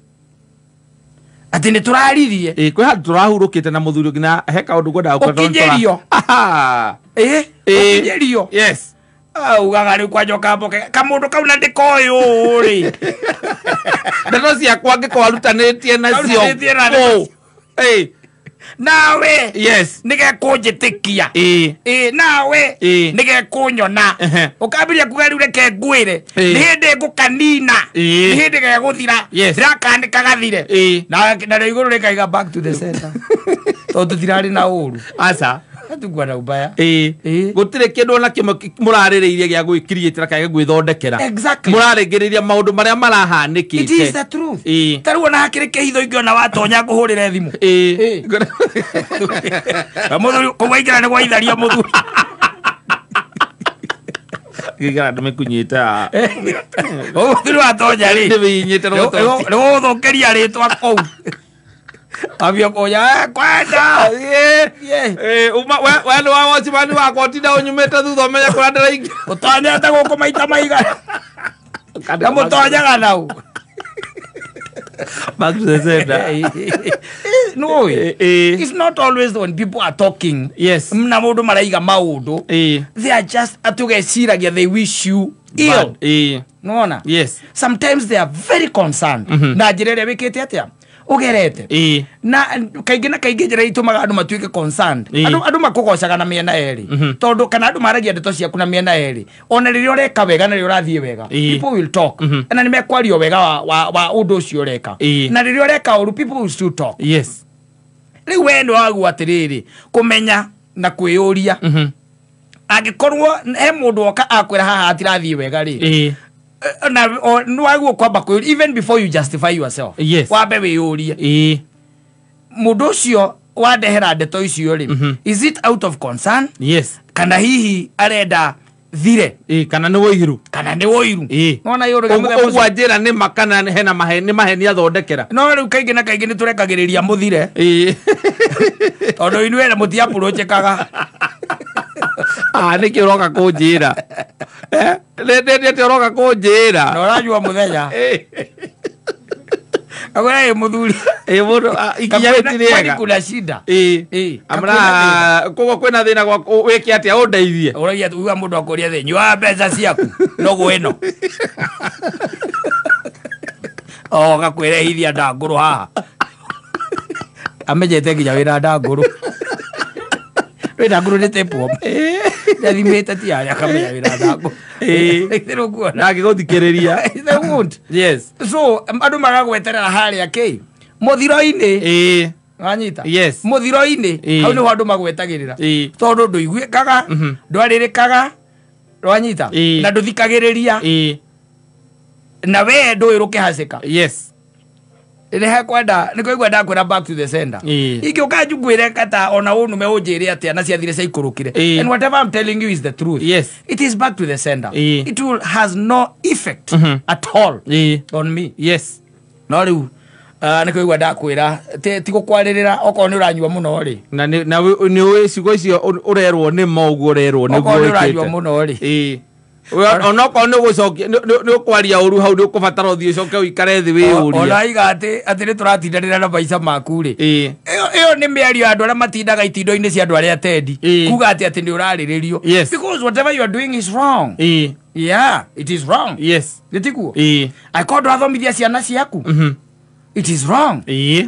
Atĩ nĩ tũraririe. Kwĩ handũ tũrahurũkĩte na mũthuri ũngĩ na he kaũndũ ngwendaga gũkorwo tondũ Ũkinyĩrio. Ũkinyĩrio. Yes. Ugaga rĩu kwanja ũkamboke kamũndũ kau na ndĩkoĩ ũũ rĩ. Ndeto ciakwa angĩkorwo arutanĩtie nacio. Arutanĩtie na ndeto. Nawe. Yes. Nĩgekũnjĩtĩkia. Nawe. Nĩgekũnyona. Ũkambĩrĩria kuga rĩu reke ngwĩre. Nĩ hĩndĩ ngũkanina. Nĩ hĩndĩ gegũthira. Ndĩrakanĩka gathire. Na rĩu igũrũ rĩkaiga back to the center. Tondũ tũtirarĩ na ũru. Aca. Hatungwa na ubaya. Gũtirĩ kĩndũ ona kĩmwe mũrarĩrĩirie gĩa gwĩkiriĩtĩra kana gĩa gwĩthondekera. Exactly. Mũrarĩngĩrĩria maũndũ marĩa marahanĩkĩte. It is the truth. Ta rĩu ona hakĩrĩ kĩhitho ingĩona watonya ngũhũrĩre thimũ. Mũthuri kũu waingĩra nĩ gwaitharia mũthuri. Gĩikara ndĩmĩkunyĩte haha. Ũguo watonya rĩ. Ndĩmĩhihinyĩte na gũtonya. Nĩ gũgũthũkĩria rĩtwa kũu. Ambia kũnya kwenda. We nĩ wa watchman wakwa ũtinda ũnyumĩte thutha ũmenye kũrĩa ndĩraingĩra. Ũtonyete gũkũ maita maigana. Na mũtonyaga nau. Back to the sender. No, it's not always when people are talking. Yes. Na mũndũ maraiga maũndũ. They are just atugeciragia they wish you ill. Nona? Yes. Sometimes they are very concerned. Na njĩra ĩrĩa wĩkĩte atĩa? Ũgerete. Na kaingĩ na kaingĩ njĩra itũmaga andũ matuĩke concerned. Andũ makũgocaga na mĩena ĩrĩ. Tondũ kana andũ maragia ndeto ciaku na mĩena ĩrĩ. Ona rĩrĩa ũreka wega na rĩrĩa ũrathiĩ wega. People will talk. Na nĩmekwaria wega wa ũndũ ũcio ũreka. Na rĩrĩa ũreka ũru people will still talk. Yes. Rĩu we nĩ wagwo atĩrĩrĩ kũmenya na kwĩyũria. Angĩkorwo he mũndũ oka akwĩra haha hatirathiĩ wega rĩ. Na nĩwagwo kwamba kwĩyũria even before you justify yourself. Yes. Wambe wĩyũrie. Mũndũ ũcio wandehera ndeto icio rĩ, is it out of concern? Yes. Kana hihi arenda thire. Kana nĩ wũiru. Kana nĩ wũiru. Nona yũrũ gĩa mũthemba ũcio. Ũguo anjĩra nĩ ma kana hena nĩ maheni athondekera. No rĩu kaingĩ na kaingĩ nĩ tũrekagĩrĩria mũthire. Tondũ inyuĩ ene mũtiapproachĩkaga. Nĩkĩ ũroka kũnjĩra? Nĩ atĩa ũroka kũnjĩra? Na ũranyua mũthenya. Akwĩra ĩ mũthuri. Mũndũ ikinya rĩtirĩ rĩega. Kwani kuna shida. Amra koguo kwĩna thĩna wĩke atĩa ũndeithie? Ũragia uga mũndũ akũria thĩ nyua mbeca ciaku nũgũ ĩno. O gakwĩrehithia ndangũrũ haha. Amenyete nginya wĩna ndangũrũ. Wĩna ngũrũ nĩ tapeworm. Nĩathimĩte ti harĩa akamenya wĩna ndangũrũ. Na angĩgũthikĩrĩria. They won't. Yes. So andũ magagweterera harĩa kĩ mũthiro-inĩ. Wanyita? Yes. Mũthiro-inĩ hau nĩho andũ magwetagĩrĩra. Tondũ ndũiguĩkaga, ndwarĩrĩkaga, wanyita? Na ndũthikagĩrĩria. Na we ndũĩ rũkĩhacĩka. Yes. Nĩ hekwenda nĩ kũigua ndakwĩra back to the sender. Ingĩũka njugwĩre kata ona ũnume ũnjĩre atĩa na ciathire ciaikũrũkire. And whatever I'm telling you is the truth. Yes. It is back to the sender. It will has no effect at all on me. Yes. No rĩu nĩ kũigua ndakwĩra ti gũkwarĩrĩra okorwo nĩ ũranyua mũno rĩ. Na nĩ ũĩ ciugo icio ũrerwo nĩ ma ũguo ũrerwo nĩguo Okorwo nĩ ũranyua wĩkĩte. mũno rĩ. Onokorwo nĩ ũgũcokia nĩ ũkwaria ũru hau nĩ ũkũbatara ũthiĩ ũcoke ũikare thĩ wĩyũrie. Ona iga atĩ nĩ tũratindanĩra na maica maku rĩ. Ĩyo nĩ mĩario ya andũ arĩa matindaga itindo-inĩ cia andũ arĩa atendi. Kuga atĩ nĩ ũrarĩrĩrio. Because whatever you are doing is wrong. Yeah, it is wrong. Yes. Nĩ tiguo? Angĩkorwo ndũrathomithia ciana ciaku. It is wrong.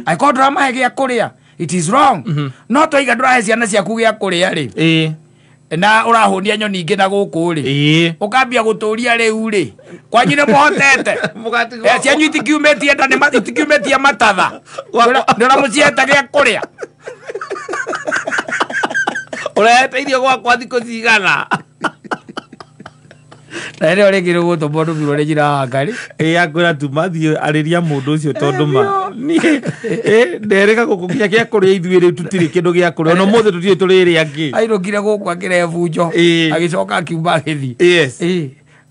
Angĩkorwo ndũramahe gĩa kũrĩa. It is wrong. No twaiga ndũrahe ciana ciaku gĩa kũrĩa rĩ. Na ũrahũnia nyoni ingĩ na gũkũ rĩ. Ũkambia gũtũria rĩu rĩ. Kwanyu nĩ mũhotete. Cianyu itikiumĩtie nda nĩ itikiumĩtie matatha. Nĩ ũramũciĩte gĩa kũrĩa. Ũrehete irio gwakwa thikũ cigana. Na rĩo rĩngĩ rĩgũtũmwo ndũmirwo nĩ njĩra ya Ngai. Akwĩra tu mathiĩ arĩria mũndũ ũcio tondũ ma niĩ nderĩga gũkũ nginya gĩa kũrĩa ithuĩ rĩu tũtirĩ kĩndũ gĩa kũrĩa ona ũmũthĩ tũtirĩ tũrĩrĩa ngĩ. Ainũkire gũkũ akĩrehe bunjo. Agĩcoka akiuma agĩthiĩ. Yes.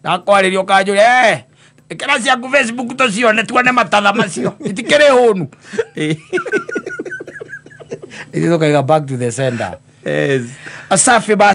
Na kwarĩrio kanjũre ĩkĩra ciaku Facebook tũcione tuone matatha macio. Itikĩrĩ hũnu. Ithuĩ tũkaiga back to the sender. Yes. Asafi basi.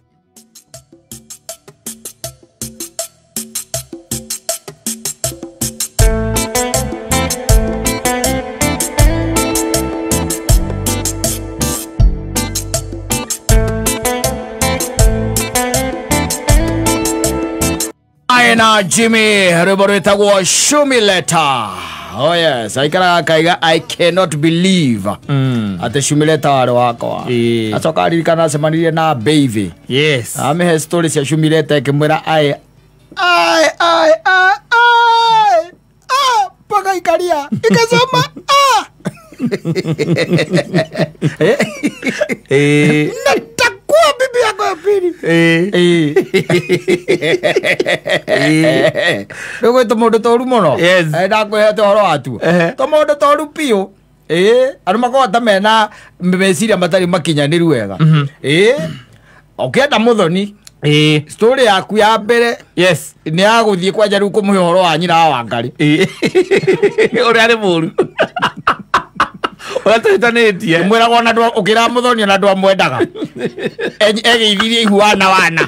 Na Jimmy rwĩmbo rwĩtagwo Shumileta. Oh yes, aikaraga akaiga I cannot believe atĩ Shumileta warĩ wakwa. Acoka aririkana acemanirie na Baby. Yes. Amĩhe story cia Shumileta ĩkĩmwĩra ai ai ai ai ai mpaka ikaria ikasema ah. Nitakuwa bibi yako ya pili. Rĩu tũmũndũ tũru mũno. Ndakwĩhete ũhoro watuo. Tũmũndũ tũru biũ. Andũ makoragwo ta mena meciria matarĩ makinyanĩru wega. Ũkĩenda mũthoni Story yaku ya mbere. Yes. Nĩ ya gũthiĩ kwanja rĩu kũmũhe ũhoro wa nyina wa Wangari. Ũrĩa arĩ mũru. Ũrĩa tũhĩtanĩtie. Mwĩragwo ona ndũ ũkĩra mũthoni ona andũ amwendaga. Egeithirie ihu wana wana.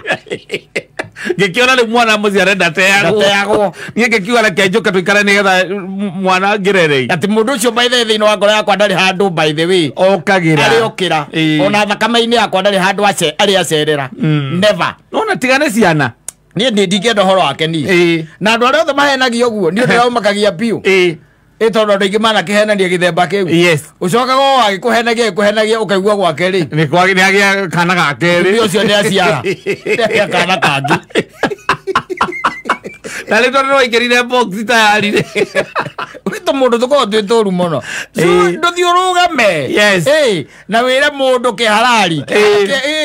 Ngĩkĩona rĩu mwana mũciare ndateagwo. Niĩ ngĩkiuga reke njũke tũikare nĩgetha mwana ngĩrerei. Atĩ mũndũ ũcio by the way thĩinĩ wa ngoro yakwa ndarĩ handũ by the way. Okagĩra. Arĩ okĩra. Ona thakame-inĩ yakwa ndarĩ handũ arĩ acerera. Never. Nona tigane ciana. Niĩ ndingĩenda ũhoro wake niĩ. Na andũ arĩa othe mahenagio ũguo niĩ ndĩraumakagia biũ. Tondũ andũ aingĩ manakĩhenania gĩthemba kĩu. Yes. Ũcokaga o agĩkũhenagia agĩkũhenagia ũkaigua gwake rĩ. Nĩ agĩa kana ga kerĩ. Mũtumia ũcio nĩ aciara. Nĩ agĩa kana kangĩ. Na rĩu tondũ nĩwaingĩrire box tayari rĩ. Wĩ mũndũ tũkoragwo twĩ tũru mũno. Ndũthiĩ ũrũgame. Yes. Na wĩre mũndũ kĩharari.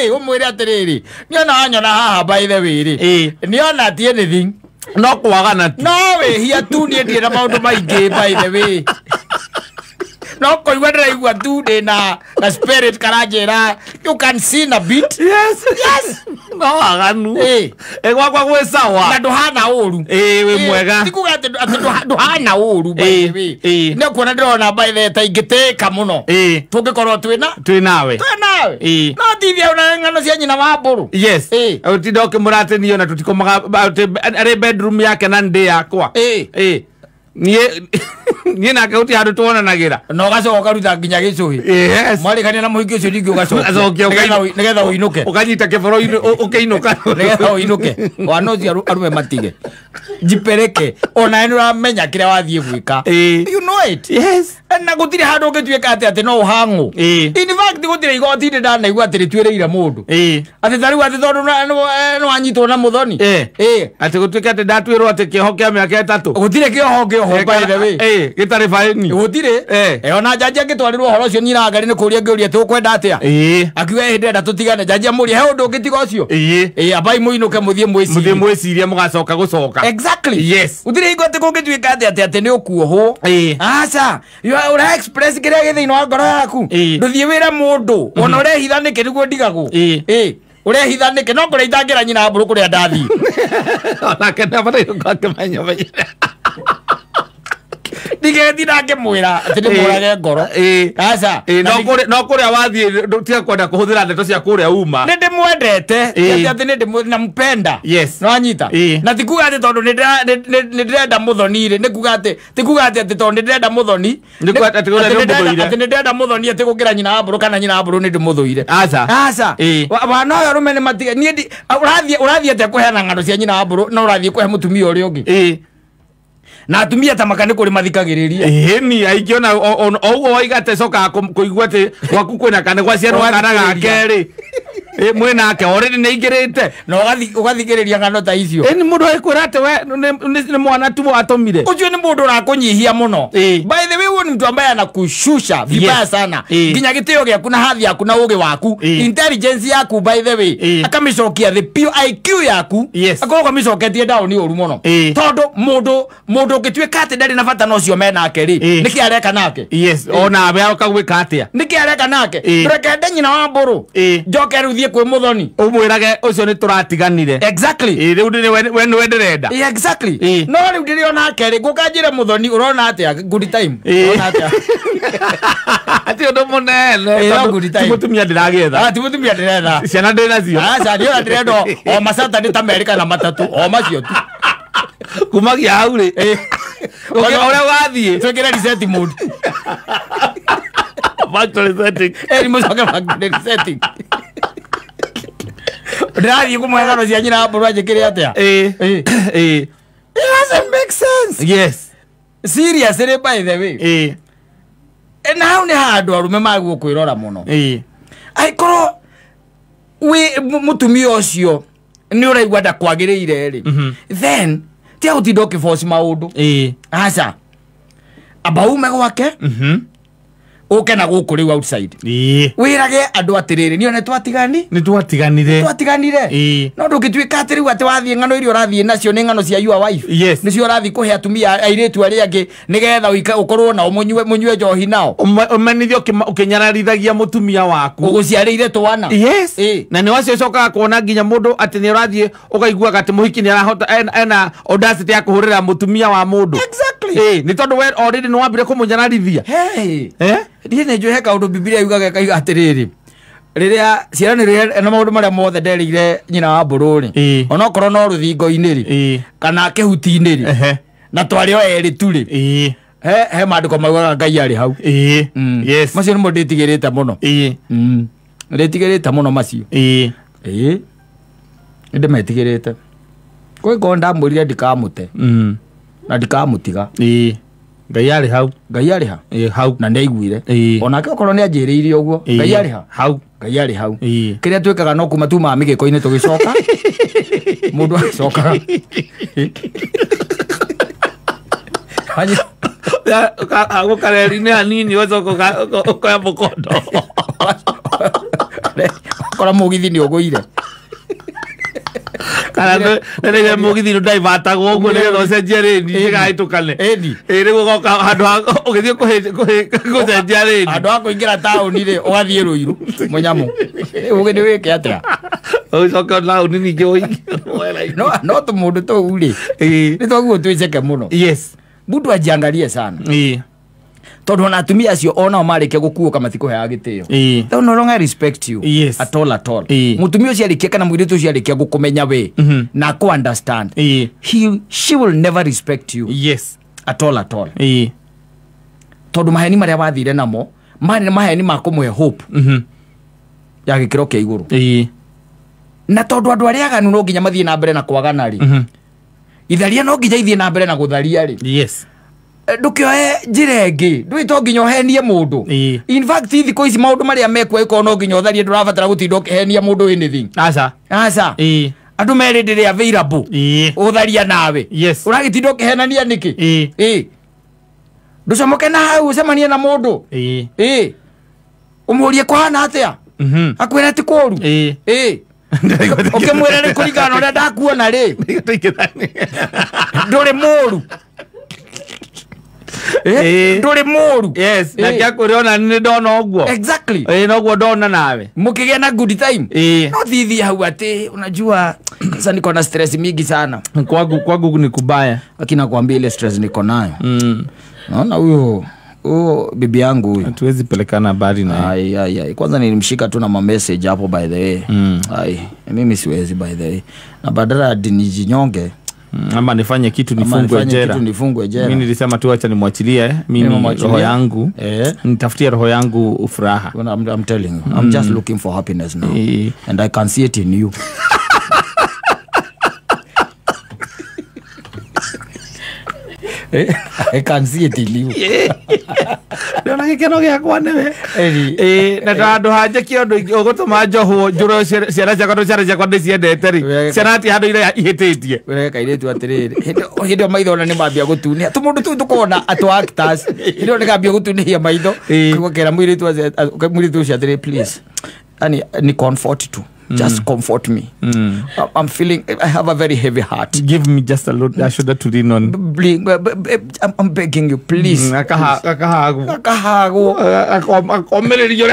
Ũmwĩre atĩrĩrĩ. Nĩona wanyona haha by the way rĩ. Nĩona ti anything. No kwagana tu. No wĩhia tu niĩ ndirĩ na maũndũ maingĩ by the way. No kũigua ndĩraigua tu ndĩna na spirit karanjĩra you can sin a bit. Yes. Yes. No waganu. Gwakwa gwĩ sawa. Na ndũhana ũru. Wĩ mwega. Ti kuga atĩ ndũhana ũru by the way. Nĩ kuona ndĩrona by the way ta ingĩtĩka mũno. Tũngĩkorwo twĩna twĩ nawe. Twĩ nawe. No tithia ona ng'ano cia nyina wa mbũrũ. Yes. Ũtinda ũkĩmũratĩnio na tũtikomaga arĩ bedroom yake na ndĩ yakwa. Niĩ nake gũtirĩ handũ tuonanagĩra. Na ũgacoka ũkaruta nginya gĩcũhĩ. Yes. Mwarĩkania na mũhiki ũcio ningĩ ũgacokia. Nĩgetha ũinũke. Ũkanyita kĩboro ũkĩinũka. Nĩgetha ũinũke. Wana ũcio arũme matige. Jipeleke. Ona nĩ ũramenya kĩrĩa wathiĩ gwĩka. You know it. Yes. Na gũtirĩ handũ ũngĩtuĩka atĩ no ũhang'wo. In fact gũtirĩ igoti-inĩ ndanaigua atĩ rĩtuĩrĩire mũndũ. Atĩ ta rĩu atĩ tondũ nĩ wanyitwo na mũthoni. Atĩ gũtuĩke atĩ ndatuĩrwo atĩ kĩoho kĩa mĩaka 3. Gũtirĩ kĩoho kĩoho by the way. Gĩtarĩ baĩni. Gũtirĩ. Ona njanji angĩtwarĩrwo ũhoro ũcio nyina Wangari nĩ kũũria ngĩũria atĩ ũkwenda atĩa. Akiuga ĩ ndĩrenda tũtigane. Njanji amũrie he ũndũ ũngĩtiga ũcio. Ambai mũinũke mũthiĩ mwĩcirie. Mũthiĩ mwĩcirie mũgacoka gũcoka. Exactly. Yes. Gũtirĩ hingo atĩ kũngĩtuĩka atĩ nĩ ũkuohwo. Aca. Ũra express kĩrĩa gĩ thĩinĩ wa ngoro yaku. Ndũthiĩ wĩre mũndũ. Ona ũrehitha nĩkĩ nĩguo ndigagwo. Ũrehitha nĩkĩ no kũrĩa itangĩra nyina mbũrũ kũrĩa ndathiĩ. Onake nĩabataire gũkorwo akĩmenya menya. Ndigethi ndangĩmwĩra atĩ ndĩmũrage ngoro. Aca. No kũrĩa wathiĩ tiga kwenda kũhũthĩra ndeto cia kũrĩa uma. Nĩ ndĩmwendete. Atĩ nĩ nampenda. Yes. Nĩ wanyita. Na ti kuga atĩ tondũ nĩ ndĩrenda mũthoni rĩ, nĩ kuga atĩ ti kuga atĩ tondũ nĩ ndĩrenda mũthoni. Atĩ nĩ ndĩrenda mũthoni atĩ gũkĩra nyina wa mbũrũ kana nyina wa mbũrũ nĩ ndĩmũthũire. Aca. Aca. Wana ũyũ arũme nĩ matige. Niĩ ũrathiĩ atĩa kũheana ng'ano cia nyina wa mbũrũ na ũrathiĩ kũhe mũtumia ũrĩa ũngĩ. Na atumia ta maka nĩ kũrĩ mathikagĩrĩria. Ĩni aingĩ ona o ũguo waiga atĩ cokaga kũigua atĩ gwaku kwĩna kana gwaciarwo kana ga kerĩ. Mwĩna ake already nĩ aingĩrĩte. Na ũgathikĩrĩria ng'ano ta icio. Ĩni mũndũ agĩkwĩra atĩ we nĩ mwana tu watũmire. Ũcio nĩ mũndũ ũrakũnyihia mũno. By the way huyo ni mtu ambaye anakushusha vibaya sana. Nginya gĩtĩo gĩaku na hadhi yaku na ũgĩ waku. Intelligence yaku by the way. Akamĩcokia the pure IQ yaku. Akorwo akamĩcoketie down ũru mũno. Tondũ mũndũ ũngĩtuĩka atĩ ndarĩ na bata na ũcio menake rĩ, nĩkĩ areka nake? Yes. Ona we aroka gwĩka atĩa? Nĩkĩ areka nake? Ndũreke nyina wa mbũrũ. Njoke rĩu thiĩ kwĩ mũthoni. Ũmwĩrage ũcio nĩ tũratiganire. Exactly. Rĩu we nĩwe ndĩrenda. Exactly. No rĩu ndĩrĩ onake rĩ, ngũka njĩre mũthoni ũrona atĩa good time. Ũrona atĩa? Ti ũndũ mũnene. No good time. Ti mũtumia ndĩragĩetha. Ti mũtumia ndĩretha. Ciana ndĩ nacio. Aca niĩ ona ndĩrenda o macata ta merĩ kana matatũ o macio tu. Kumagia hau rĩ. Ũrĩa wathiĩ. Twĩkĩre reset mode. Factory setting. Mũcoke factory setting. Ndĩrathiĩ kũmũhe ng'ano cia nyina wa mbũrũ anjĩkĩre atĩa? It doesn't make sense. Yes. Seriously by the way. Na hau nĩ handũ arũme maguo kwĩrora mũno. Angĩkorwo wĩ mũtumia ũcio nĩ ũraigua ndakwagĩrĩire rĩ, then tiga gũtinda ũkĩboci maũndũ. Aca. Amba ume gwake. Ũke na gũkũ rĩu outside. Wĩrage andũ atĩrĩrĩ niĩ nĩ twatiganire. Nĩ no ndũngĩtuĩka atĩ rĩu atĩ wathiĩ ng'ano iria ũrathiĩ nacio nĩ ng'ano cia your wife. Yes. Nĩcio ũrathiĩ kũhe atumia airĩtu arĩa angĩ nĩgetha ũkorwo nao mũnyue njohi nao. Ũmenithio ũkĩnyararithagia mũtumia waku. Ũgũciarĩire twana. Yes. Na nĩ wacio ũcokaga kuona nginya mũndũ atĩ nĩ ũrathiĩ ũkaiguaga atĩ mũhiki nĩ arahota ena audacity ya kũhũrĩra mũtumia wa mũndũ. Exactly. Nĩ tondũ we already nĩ wambire kũmũnyararithia. Hey. Ndiĩ nĩ njũĩ he kaũndũ Bibilia yugaga ĩkauga atĩrĩrĩ rĩrĩa ciana nĩ na maũndũ marĩa mothe nderĩire nyina wa mbũrũ rĩ onokorwo no rũthingo-inĩ rĩ kana kĩhuti-inĩ rĩ na twarĩ o erĩ tu rĩ he maandĩko maugaga Ngai arĩ hau. Yes. Macio nĩmo ndĩtigĩrĩte mũno. Ndĩtigĩrĩte mũno macio. Nĩndĩmetigĩrĩte. Kwĩngoo ndamwĩrire ndikamũte na ndikamũtiga. Ngai arĩ hau. Ngai arĩ ha? Hau. Na nĩaiguire. Onake okorwo nĩanjĩrĩire ũguo. Ngai arĩ ha? Hau. Ngai arĩ hau. Kĩrĩa twĩkaga no kuma tumaga mĩgĩko-inĩ tũgĩcoka. Mũndũ agĩcokaga. Agũkareri-inĩ hanini ũcoka ũkoya mũkondo. Kora mũgithi nĩ ũgũire. Kana nĩ mũgithi nĩ ndaivatagwo ũguo nĩgetha ũcenjie rĩni ĩgahĩtũkane. Rĩu ũgoka handũ ha ũgĩthiĩ gũcenjia rĩni. Handũ ha kũingĩra taũni rĩ ũgathiĩ Rũirũ mũnyamũ. Rĩu nĩ wĩke atĩa? Ũcoke taũni ningĩ ũingĩre. No tũmũndũ tũu rĩ nĩ twaguo twĩceke mũno. Yes. Mũndũ ajiangarie sana. Tondũ ona atumia acio onao marĩkia gũkuũka matikũheaga gĩtĩo. They no longer respect you. Yes. At all at all. Mũtumia ũcio arĩkia kana mũirĩtu ũcio arĩkia gũkũmenya we na kũ understand. She will never respect you. Yes. At all at all. Tondũ maheni marĩa wathire namo marĩ maheni ma kũmũhe hope. Ya gĩkĩro kĩa igũrũ. Na tondũ andũ arĩa aganu no nginya mathiĩ na mbere na kwagana rĩ. Itharia no nginya ithiĩ na mbere na gũtharia rĩ. Yes. Ndũkĩoe njĩra ĩngĩ ndũĩ to nginya ũhenie mũndũ. In fact thikũ ici maũndũ marĩa mekuo ĩkorwo no nginya ũtharie ndũrabatara gũtinda ũkĩhenia mũndũ anything. Aca. Aca. Andũ merĩ ndĩrĩ available. Ũtharia nawe. Yes. Ũragĩtinda ũkĩhenania nĩkĩ? Ndũcomoke na hau ũcemanie na mũndũ. Ũmũrie kũhana atĩa? Akwĩre ti kũũru. Ũkĩmwĩra nĩ kũringana na ũrĩa ndakuona rĩ. Ndũrĩ mũũru. Ndũrĩ mũũru. Yes, na kĩakwĩra ona nĩ ndona ũguo. Exactly. Noguo ndona nawe. Mũkĩgĩa na good time. No thithi hau atĩ unajua sasa niko na stress mingi sana. Kwangu ni kubaya. Lakini nakwambia ile stress niko nayo. Naona huyo bibi yangu huyu. Hatuwezi pelekana habari na. Ai. Kwanza nilimshika tu na ma message hapo by the way. Ai, mimi siwezi by the way. Na badala nijinyonge ama nifanye kitu nifungwe jela. Mimi nilisema tu acha nimwachilie mimi roho yangu. Nitafutie roho yangu furaha. I'm telling you, I'm just looking for happiness now. And I can see it in you. I can see it in you. Ndona gĩkeno gĩakwa nĩwe. Na handũ hanjĩke ũndũ ũgũtũma njohwo njũrwo ciana ciakwa tondũ ciana ciakwa ndĩciendete rĩ. Ciana ti handũ iria ihĩtĩtie. Wĩrage kairĩtu atĩrĩrĩ hĩndĩ ĩyo maitho ona nĩ mambia gũtunĩha tũmũndũ tũu tũkona atũ actors hĩndĩ ĩyo nĩkambia gũtunĩhia maitho ũkera mũirĩtu ũcio atĩrĩrĩ please yani ni comfort tu. Just comfort me. I'm feeling I have a very heavy heart. Give me just a load I should to lean on. I'm begging you please. Akahagwo. Akomererio.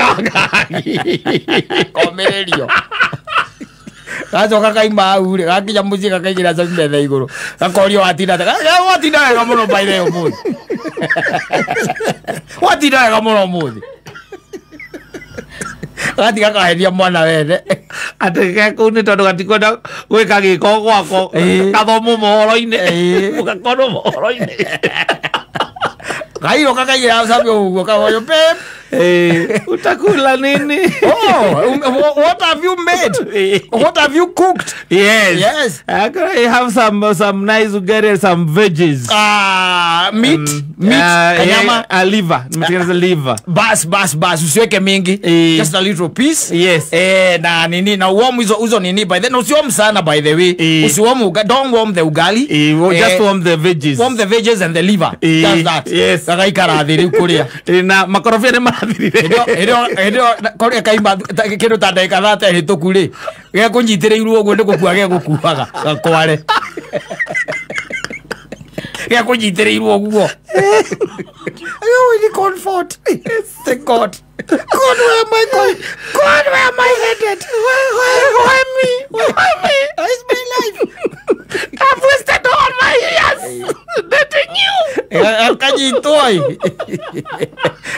Akomererio. Gacoka kaima hau rĩ gakinya mũciĩ gakaigĩra cabi metha igũrũ gakorio watinda watinda wega mũno by the way ũmũthĩ. Watinda wega mũno ũmũthĩ. Gatiga kaheria mwana wene atĩ ke kũu nĩ tondũ gatikwenda gwĩka gĩko gwako gathomwo mohoro-inĩ gakorwo mohoro-inĩ kairo kakaigĩra cabi ũguo kahoyo babe utakula nini? Oh, what have you made? What have you cooked? Yes. Yes. I have some nice ugali and some veggies. Ah, Meat, meat, kanyama. Liver. Nimetengeneza liver. Bas bas bas, usiweke mingi. Just a little piece. Yes. Na nini, na warm hizo hizo nini by then, usiwarm sana by the way. Usiwarm don't warm the ugali. Just warm the veggies. Warm the veggies and the liver. Just that. Yes. Gagaikara thĩ rĩu kũrĩa. Na makorobia nĩ marathirire. Hĩndĩ ĩyo kũrĩa kaima kĩndũ ta ndagĩka 30 hĩtũku rĩ, gekũnyitĩrĩirwo ũguo nĩ gũkua gegũkuaga gakware. Gekũnyitĩrĩirwo ũguo. I really comfort. Thank God. God, where am I going? God, where am I headed? Why me? Why me? It's my life. I've wasted all my years dating you. Kanyitwo ĩ.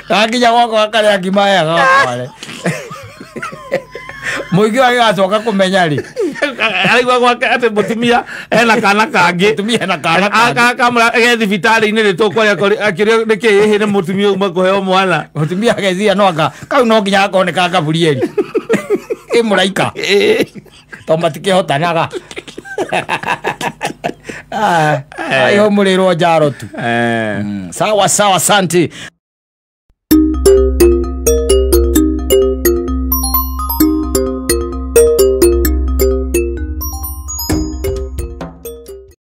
Gakinya gwakwa gakarĩa ngima ĩyo gakware. Mũingĩ wagĩgacoka kũmenya rĩ. Araigua gwake atĩ mũtumia ena kana kangĩ. Mũtumia ena kana kangĩ. Kamũra ge thibitarĩ-inĩ rĩ tũkwaria akĩũrio nĩkĩ ĩhĩ nĩ mũtumia uma kũheo mwana. Mũtumia ageciria no anga kau no nginya gakorwo nĩ ka Gaburieli. Ĩ mũraika. Tondũ matikĩhotanaga. Ayo mũrĩrwo njaro tu. Sawa sawa, asante.